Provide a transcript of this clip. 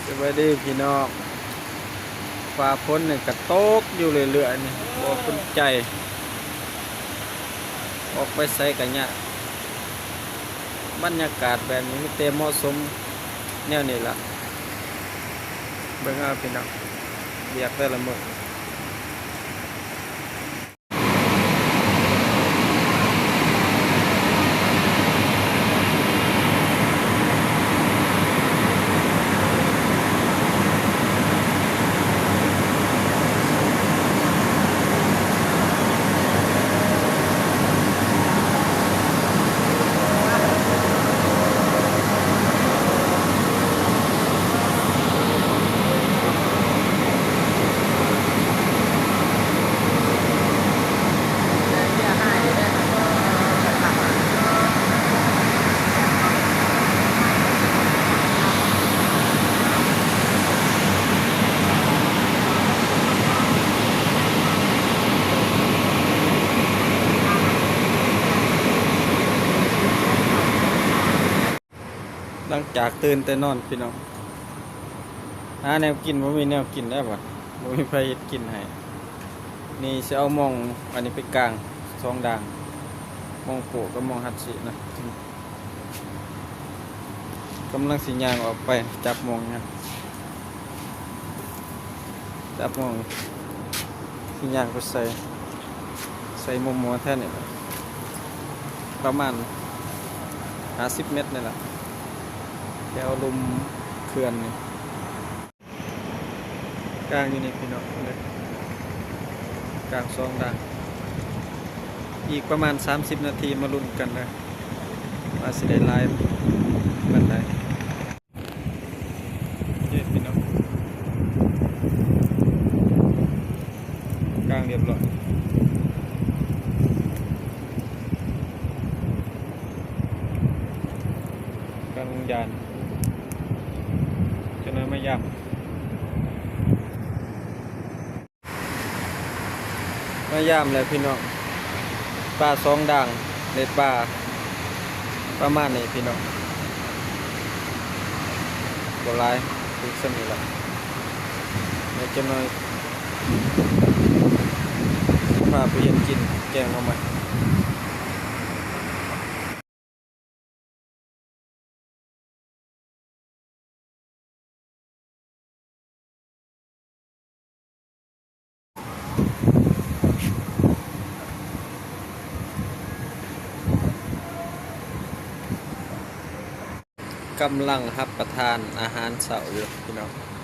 ສະບາຍດີພີ່ນ້ອງ, ຟ້າຝົນນີ້ກະຕົກຢູ່ເລື້ອຍໆນີ້ ບໍ່ສົນໃຈ ອອກໄປໃສກະຍາກ. ບັນຍາກາດແບບນີ້ມີແຕ່ເໝາະສົມແນວນີ້ລະ. ເບິ່ງເອົາພີ່ນ້ອງ ວຽກແຕ່ລະມື້. ຫຼັງຈາກຕື່ນແຕ່ນອນພີ່ນ້ອງ ຫາແນວກິນ ບໍ່ມີແນວກິນແລ້ວບັດ ບໍ່ມີໃຜເຮັດກິນໃຫ້. ນີ້ຊິເອົາມອງອັນນີ້ໄປກາງສອງດ່າງ ມອງໂປ້ກັບມອງຮັດຊິນະ. ກຳລັງຊິຍ່າງອອກໄປຈັບມອງນະ ຈັບມອງຊິຍ່າງໄປໃສ່ ໃສ່ໝໍ່ໆແຖວນີ້ລະ ປະມານຫ້າສິບແມັດນີ້ລະ ແຖວລຸ່ມເຂື່ອນນີ້. ກາງຢູ່ນີ້ພີ່ນ້ອງເດີ ກາງສອງດ່າງ. ອີກປະມານສາມສິບນາທີມາລຸ້ນກັນເດີ ວ່າຊິໄດ້ຫຼາຍປານໃດ. ນີ້ພີ່ນ້ອງ ກາງຮຽບຮ້ອຍ ກາງລົງຢານ ຈັກໜ້ອຍມາຢາມ. ມາຢາມແລ້ວພີ່ນ້ອງ ປາສອງດ່າງ ໄດ້ປາປະມານນີ້ພີ່ນ້ອງ ບໍ່ຫຼາຍ ຖືກສ່ຳນີ້ລະ. ແລ້ວຈັກໜ້ອຍພາໄປເຮັດກິນແກງໜໍ່ໄມ້. ກຳລັງຮັບປະທານອາຫານເຊົ້າຢູ່ພີ່ນ້ອງ.